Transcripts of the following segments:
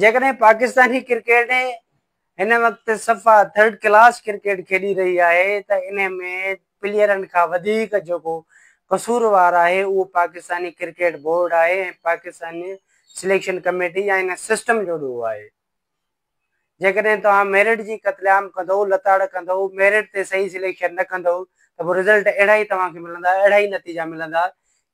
جيڪڏهن پاڪستاني ڪرڪيٽ هن وقت صفا ٿرڊ ڪلاس ڪرڪيٽ کيڏي رهي آهي ته انهي ۾ پليئرن کان وڌيڪ جيڪو قصوروار آهي اهو پاڪستاني ڪرڪيٽ بورڊ آهي ۽ پاڪستاني سليڪشن ڪميٽي يا ان سسٽم جو ڏوهه آهي. جيڪڏهن توهان ميرٽ جي قتل عام ڪندؤ، لتاڙ ڪندؤ، ميرٽ تي صحيح سليڪشن نه ڪندؤ ته پوء رزلٽ اهڙا ئي توهان کي ملندا، اهڙا ئي نتيجا ملندا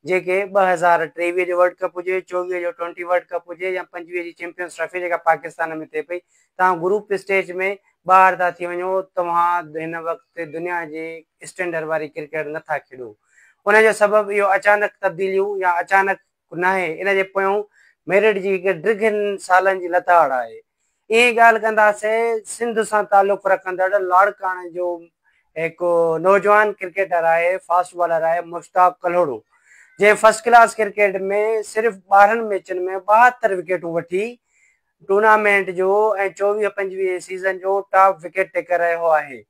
جيڪي 2023 جو ورلڊ ڪپ هجي، 24 جو ٽوئنٽي ورلڊ ڪپ هجي يا 25 جي چيمپيئنز ٽرافي جيڪا پاڪستان ۾ ٿئي پئي، توهان گروپ اسٽيج ۾ ٻاهر ٿا ٿي وڃو، توهان هن وقت دنيا جي اسٽينڊر واري ڪرڪيٽ نه ٿا کيڏو. ان جو سبب اهو اچانڪ تبديليون يا اچانڪ ناهي، ان جي پويون ميرٽ جي هڪ ڊگهن سالن جي لتاڙ آهي. ائين ئي ڳالهه ڪنداسين سنڌ سان تعلق رکندڙ لاڙڪاڻي جو هڪ نوجوان ڪرڪيٽر آهي، فاسٽ بالر آهي مشتاق ڪلهوڙو، جنهن فرسٽ ڪلاس ڪرڪيٽ ۾ صرف 12 ميچن ۾ 72 وڪيٽون وٺي ٽورنامينٽ جو ۽ 24 25 سيزن جو ٽاپ وڪيٽ ٽيڪر رهيو آهي.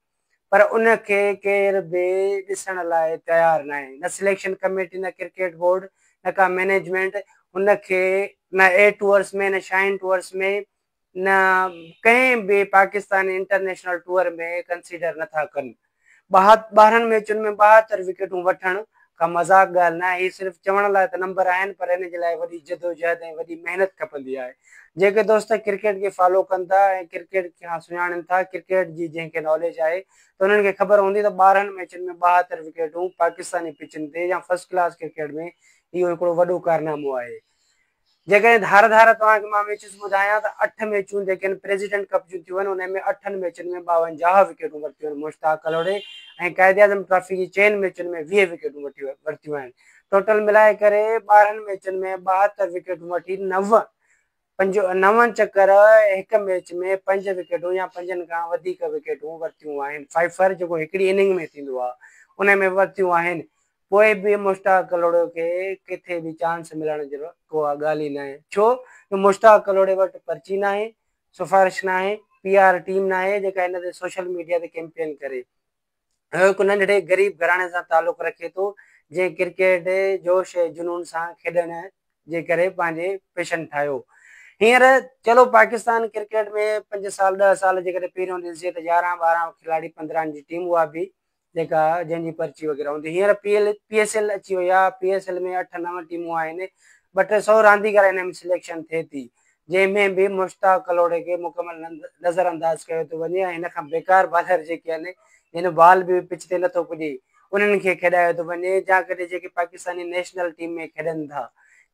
پر ان کي ڪير به ڏسڻ لاء تيار ناهي، نه سليڪشن ڪميٽي، نه ڪرڪيٽ بورڊ، نه ڪا مئنيجمينٽ، ان کي نه اي ٽوئرس ۾، نه شاهين ٽوئرس ۾، نه ڪنهن به پاڪستاني انٽرنيشنل ٽوئر ۾ ڪنسيڊر نه ٿا ڪن. 12 ميچن ۾ 72 وڪيٽون وٺڻ ڪا مذاق ڳالهه ناهي، هي صرف چوڻ لاء ته نمبر آهن پر ان جي لاء وڏي جدوجهد ۽ وڏي محنت کپندي آهي. جيڪي دوست ڪرڪيٽ کي فالو ڪن ٿا ۽ ڪرڪيٽ کان سڃاڻين ٿا، ڪرڪيٽ جي جنهن کي ناليج آهي ته انهن کي خبر هوندي ته 12 ميچن ۾ 72 وڪيٽون پاڪستاني پچن تي يا فرسٽ ڪلاس ڪرڪيٽ ۾ اهو هڪڙو وڏو ڪارنامو آهي. جيڪڏهن ڌار ڌار توهان کي مان ميچز ٻڌايان ته اٺ ميچون جيڪي آهن پريزيڊنٽ ڪپ جون ٿيون آهن انهن ۾ اٺن ميچن ۾ 52 وڪيٽون ورتيون آهن مشتاق ڪلهوڙي ۽ قائد اعظم ٽرافي جي چئن ميچن ۾ 20 وڪيٽون ورتيون آهن ٽوٽل ملائي ڪري 12 ميچن ۾ 72 وڪيٽون وٺي نو پنج نو چڪر هڪ ميچ ۾ پنج وڪيٽون يا پنجن کان وڌيڪ وڪيٽون ورتيون آهن فائفر جيڪو هڪڙي اننگ ۾ ٿيندو آهي ان ۾ ورتيون آهن پوء به مشتاق ڪلهوڙو کي ڪٿي به چانس ملڻ جي ڪو ڳالهه ئي ناهي. ڇو جو مشتاق ڪلهوڙي وٽ پرچي ناهي، سفارش ناهي، پي آر ٽيم ناهي جيڪا هن تي سوشل ميڊيا تي ڪيمپين ڪري. هو هڪ ننڍڙي غريب گهراڻي سان تعلق رکي ٿو جنهن ڪرڪيٽ جوش ۽ جنون سان کيڏڻ جي ڪري پنهنجي پيشن ٺاهيو. هينئر چلو پاڪستان ڪرڪيٽ ۾ پنج سال 10 سال جيڪڏهن پهريون ڏسجي ته 11 12 کلاڙي 15 جي ٽيم اها به جيڪا جنهن جي پرچي وغيره هوندي هينئر P L P S L اچي وئي آهي پي ايس ايل ۾ اٺ نو ٽيمون آهن ٻه ٽي سئو رانديگر هن ۾ سليڪشن ٿئي ٿي جنهن ۾ به مشتاق ڪلهوڙي کي مڪمل نظر انداز ڪيو ٿو وڃي ۽ هن کان بيڪار بالر جيڪي آهن جن بال به پچ تي نٿو پڄي انهن کي کيڏايو ٿو وڃي جا ڪڏهن جيڪي پاڪستاني نيشنل ٽيم ۾ کيڏن ٿا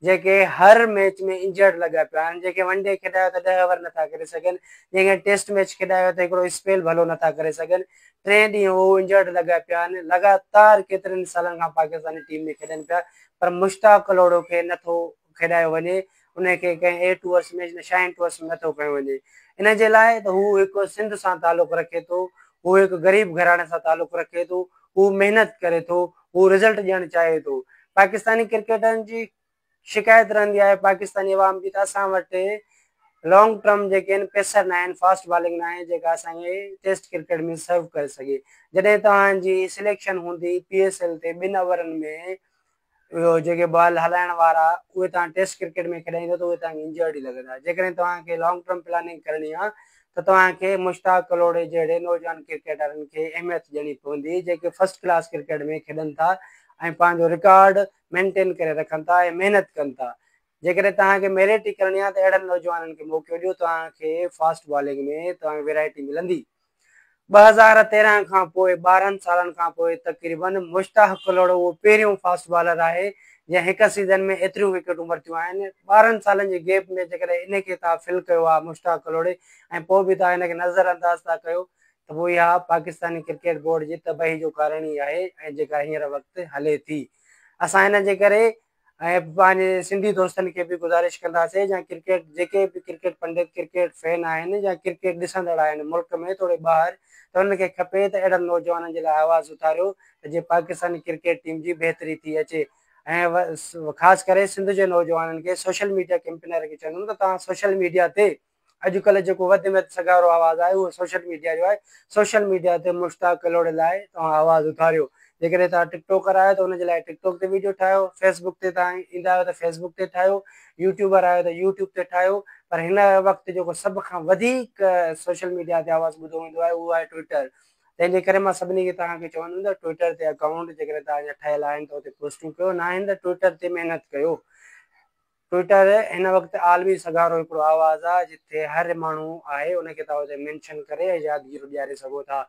جيڪي هر ميچ ۾ انجرڊ لڳا پيا آهن، جنهن کي ون ڊي کيڏايو ته 10 اوور نٿا ڪري سگهن، جنهن کي ٽيسٽ ميچ کيڏايو ته هڪڙو اسپيل ڀلو نٿا ڪري سگهن، ٽئين ڏينهن هو انجرڊ لڳا پيا آهن، لڳاتار ڪيترن سالن کان پاڪستاني ٽيم ۾ کيڏن پيا پر مشتاق ڪلهوڙو کي نٿو کيڏايو وڃي، ان کي ڪنهن اي ٽوئرس ۾ نه شاهين ٽوئرس ۾ نٿو کنيو وڃي، ان جي لاء ته هو هڪ سنڌ سان تعلق رکي ٿو، هو هڪ غريب گهراڻي سان تعلق رکي ٿو، هو محنت ڪري ٿو، هو رزلٽ ڏيڻ چاهي ٿو. پاڪستاني ڪرڪيٽرن جي شڪايت رهندي آهي پاڪستاني عوام جي ته اسان وٽ لانگ ٽرم جيڪي آهن پيسر ناهن فاسٽ بالنگ ناهي جيڪا اسان کي ٽيسٽ ڪرڪيٽ ۾ سرو ڪري سگهي جڏهن توهان جي سليڪشن هوندي پي ايس ايل تي ٻن اوورن ۾ اهو جيڪي بال هلائڻ وارا اهي توهان ٽيسٽ ڪرڪيٽ ۾ کيڏائيندو ته اهي توهان کي انجرڊ ئي لڳندا جيڪڏهن توهان کي لانگ ٽرم پلاننگ ڪرڻي آهي ته توهان کي مشتاق ڪلهوڙي جهڙي نوجوان ڪرڪيٽرن کي اهميت ڏيڻي پوندي جيڪي فرسٽ ڪلاس ڪرڪيٽ ۾ کيڏن ٿا ۽ پنهنجو رڪارڊ مينٽين ڪري رکن ٿا ۽ محنت ڪن ٿا. جيڪڏهن توهان کي ميرٽ ئي ڪرڻي آهي ته اهڙن نوجوانن کي موقعو ڏيو توهان کي فاسٽ بالنگ ۾ توهان کي ويرائٽي ملندي. 2013 کان پوء 12 سالن کان پوء تقريبن مشتاق ڪلهوڙو اهو پهريون فاسٽ بالر آهي جنهن هڪ سيزن ۾ ايتريون وڪيٽون ورتيون آهن. 12 سالن جي گيپ ۾ جيڪڏهن ان کي توهان فل ڪيو آهي مشتاق ڪلهوڙي ۽ پوء به توهان هن کي نظر انداز ٿا ڪيو ته پوء اها پاڪستاني ڪرڪيٽ بورڊ جي تباهي جو ڪارڻ ئي آهي ۽ جيڪا هينئر وقت هلي ٿي. اسان ان جي ڪري ۽ پنهنجي سنڌي دوستن کي به گذارش ڪنداسين يا ڪرڪيٽ جيڪي به ڪرڪيٽ پنڊت ڪرڪيٽ فين آهن يا ڪرڪيٽ ڏسندڙ آهن ملڪ ۾ توڙي ٻاهر ته انهن کي کپي ته اهڙن نوجوانن جي لاء آواز اٿاريو ته جيئن پاڪستاني ڪرڪيٽ ٽيم جي بهتري ٿي اچي ۽ خاص ڪري سنڌ جي نوجوانن کي سوشل ميڊيا ڪيمپينر کي چوندم ته توهان سوشل ميڊيا تي اڄڪلهه جيڪو وڌ ۾ وڌ سگهارو آواز آهي اهو سوشل ميڊيا جو آهي، سوشل ميڊيا تي مشتاق ڪلهوڙي لاء توهان آواز اٿاريو، جيڪڏهن توهان ٽڪ ٽاڪر آهيو ته ان جي لاء ٽڪ ٽاڪ تي ويڊيو ٺاهيو، فيس بڪ تي توهان ايندا آهيو ته فيس بڪ تي ٺاهيو، يوٽيوبر آهيو ته يوٽيوب تي ٺاهيو، پر هن وقت جيڪو سڀ کان وڌيڪ سوشل ميڊيا تي آواز ٻڌو ويندو آهي اهو آهي ٽوئٽر. تنهن جي ڪري مان سڀني کي توهان کي چوندم ته ٽوئٽر تي اڪائونٽ جيڪڏهن توهان جا ٺهيل آهن ته اتي پوسٽون ڪيو، نه آهن ته ٽوئٽر تي محنت ڪيو. ٽوئٽر هن وقت عالمي سگهارو هڪڙو آواز آهي جتي هر ماڻهو آهي ان کي توهان اتي مينشن ڪري ۽ يادگيرو ڏياري سگهو ٿا.